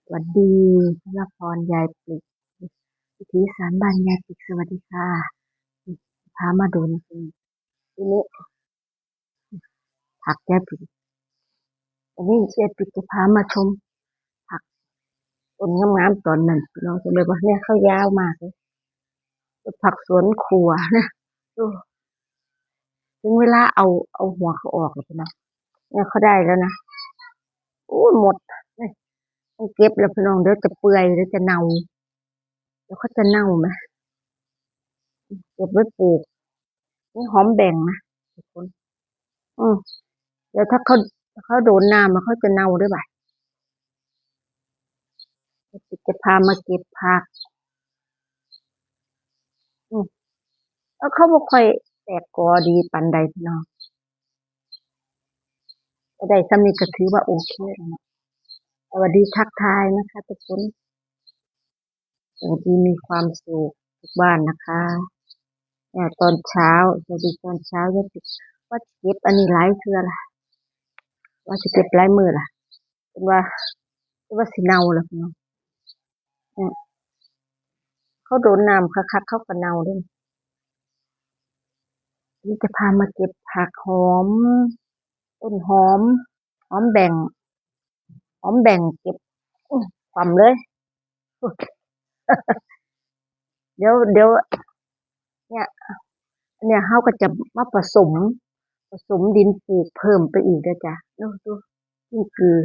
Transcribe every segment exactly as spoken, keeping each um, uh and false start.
สวัสดี นพพร ยายปริก วิถีอีสานบ้านยายปริก สวัสดีค่ะ พามาดูนี่ ทีนี้ ผักยายปริก อันนี้ยายปริกจะพามาชม ผัก ต้นงามๆ ตอนนั้น พี่น้องจะแบบว่าเนี่ย เขายาวมากเลย ผักสวนครัวนะ ดู ถึงเวลาเอา เอาหัวเขาออกแล้วนะ เนี่ย เขาได้แล้วนะ โอ้ย หมด เนี่ย ต้องเก็บแล้วพี่น้อง เดี๋ยวจะเปื่อย เดี๋ยวจะเน่า เดี๋ยวเขาจะเน่าไหม เก็บไว้ปลูก นี่หอมแบ่งนะทุกคน อืม เดี๋ยวถ้าเขา ถ้าเขาโดนน้ำแล้วเขาจะเน่าด้วยบ่ะ จะพามาเก็บผัก อืม แล้วเขาบ่ค่อยแตกกอดีปานใดพี่น้อง ก็ได้ส่ำนี้ก็ถือว่าโอเคแล้วเนาะ สวัสดีทักทายนะคะทุกคน สวัสดีมีความสุขทุกบ้านนะคะ เนี่ย ตอนเช้า สวัสดีตอนเช้า เนี่ย ว่าสิเก็บอันนี้หลายเทื่อละ ว่าสิเก็บหลายมื้อละ เป็นว่า เป็นว่าสิเน่าละพี่น้อง เนี่ย เขาโดนน้ำคักๆ เขาก็เน่าเด้ นี่จะพามาเก็บผักหอม ต้นหอม หอมแบ่ง หอมแบ่งเก็บ อื้อ คว่ำเลย เดี๋ยว เดี๋ยว เนี่ย เนี่ย เขาก็จะมาผสม ผสมดินปลูกเพิ่มไปอีกนะจ๊ะ ดู ดู นี่คือ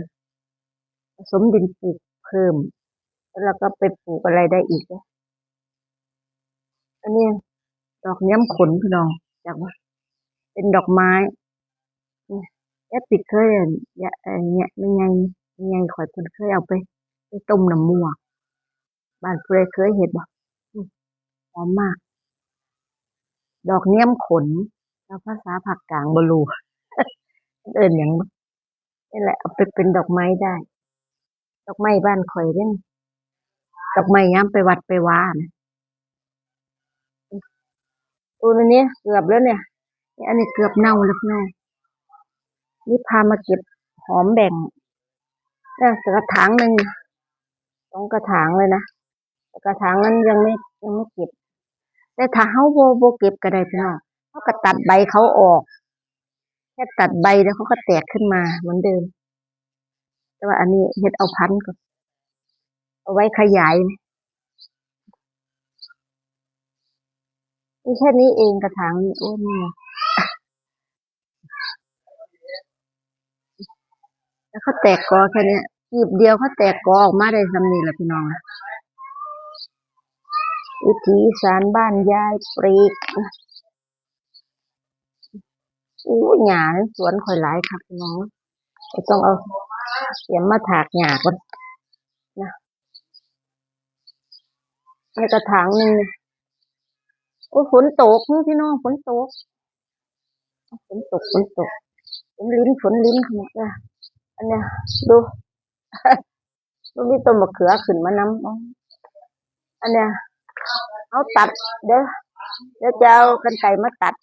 ผสมดินปลูกเพิ่ม แล้วเราก็ไปปลูกอะไรได้อีกนะ อันนี้ ดอกเนี้ยมขนพี่น้อง จากว่า เป็นดอกไม้ เนี่ย แอปปิกเคย เนี่ย เอ่อ เนี่ย แม่ใหญ่ แม่ใหญ่ข่อยเพิ่นเคยเอาไป ไปต้มน้ำมั่ว บ้านผู้ใดเคยเฮ็ดบ่ อืม หอมมาก ดอกเนี้ยมขน แล้วภาษาภาคกลางบ่รู้ เอิ้นหยังบ่ นี่แหละ เอาไปเป็นดอกไม้ได้ ดอกไม้บ้านข่อยเด้ ดอกไม้ยามไปวัดไปวานะ ตัวนี้เกือบแล้วเนี่ย นี่อันนี้เกือบเน่าแล้วพี่น้อง นี่พามาเก็บหอมแบ่ง เนี่ย กระถางหนึ่ง สองกระถางเลยนะ แต่กระถางนั้นยังไม่ ยังไม่เก็บ แต่ถ้าเฮาบ่ บ่เก็บก็ได้พี่น้อง เฮาก็ตัดใบเขาออก แค่ตัดใบแล้วเขาก็แตกขึ้นมาเหมือนเดิม แต่ว่าอันนี้เฮ็ดเอาพันธุ์ก่อน เอาไว้ขยาย มีแค่นี้เองกระถางนี่ โอ้ย นี่ไง แล้วเขาแตกกอแค่เนี้ย กีบเดียวเขาแตกกอออกมาได้ส่ำนี้ล่ะพี่น้อง วิถีอีสานบ้านยายปรีก อู้ หญ้าในสวนข่อยหลายคักพี่น้อง ก็ต้องเอา เตรียมมาถากหญ้าก่อนนะ ในกระถางหนึ่ง โอ้ย ฝนตกเฮ้ยพี่น้อง ฝนตก ฝนตก ฝนตก ฝนลิ้น ฝนลิ้น จ้ะ อันเนี้ย ดู มันมีต้นมะเขือขึ้นมานำ อ๋อ อันเนี้ย เอาตัด เดี๋ยว เดี๋ยวจะเอากรรไกรมาตัด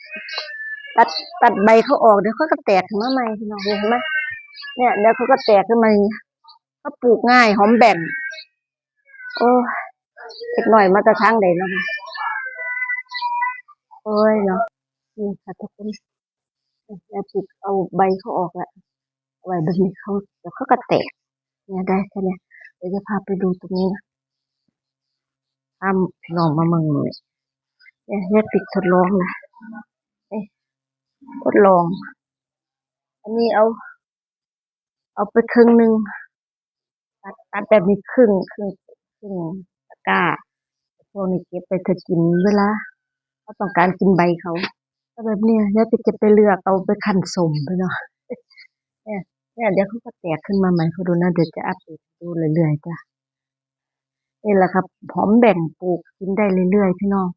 ตัด ตัดใบเขาออก เดี๋ยวเขาก็แตกขึ้นมาใหม่พี่น้อง เห็นไหม เนี่ย เดี๋ยวเขาก็แตกขึ้นมาอย่างเงี้ย เขาปลูกง่าย หอมแบ่ง โอ้ย เด็กน้อยมาแต่ทางใดเนาะ โอ้ยเนาะ นี่ค่ะทุกคน เดี๋ยวปลูกเอาใบเขาออกละ เอาไว้แบบนี้เขา เดี๋ยวเขาก็แตก เนี่ยได้แค่เนี้ย เดี๋ยวจะพาไปดูตรงนี้นะ พาพี่น้องมาเมืองเลย เนี่ย เนี่ยติดทดลองนะ เอ๊ะ ทดลอง อันนี้เอา เอาไปครึ่งหนึ่ง ตัด ตัดแบบนี้ครึ่ง ครึ่ง ครึ่งตะกร้า พวกนี้เก็บไปถ้ากินเวลาเราต้องการกินใบเขา ก็แบบเนี้ย แล้วจะ จะไปเลือกเอาไปคั้นส้มไปเนาะ เนี่ย เนี่ย เดี๋ยวเขาก็แตกขึ้นมาใหม่ เขาดูนะ เดี๋ยวจะอัปเดตดูเรื่อยๆจ้ะ นี่แหละครับ หอมแบ่งปลูกกินได้เรื่อยๆพี่น้อง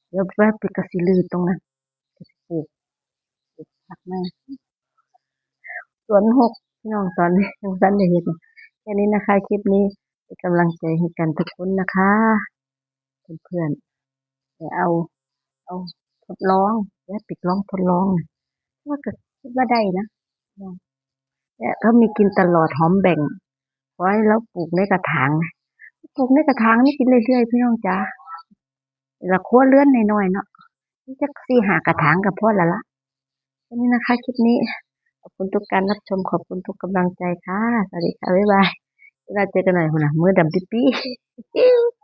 เดี๋ยวแป๊บเดียวก็สิรื้อตรงนั้น ก็สิปลูก ปลูกผักมา สวนหกพี่น้อง ตอนนี้ยังบ่ทันได้เฮ็ด แค่นี้นะคะ คลิปนี้ เป็นกำลังใจให้กันทุกคนนะคะ เพื่อนๆ เดี๋ยวเอา เอาทดลอง เดี๋ยวปิดลองทดลองนะ ว่าก็คิดว่าได้นะ เนี่ย เขามีกินตลอด หอมแบ่ง อยเราปลูกในกระถาง ปลูกในกระถางนี่กินเรื่อยๆ พี่น้องจ๋า ละครัวเรือนน้อยๆ เนาะ มีจักสี่ห้ากระถางก็พอแล้วละ แค่นี้นะคะ คลิปนี้ ขอบคุณทุกการรับชม ขอบคุณทุกกำลังใจค่ะ สวัสดีค่ะ บ๊ายบาย เวลาเจอกันใหม่ พุ้นน่ะ มือดำปิ๊ดๆ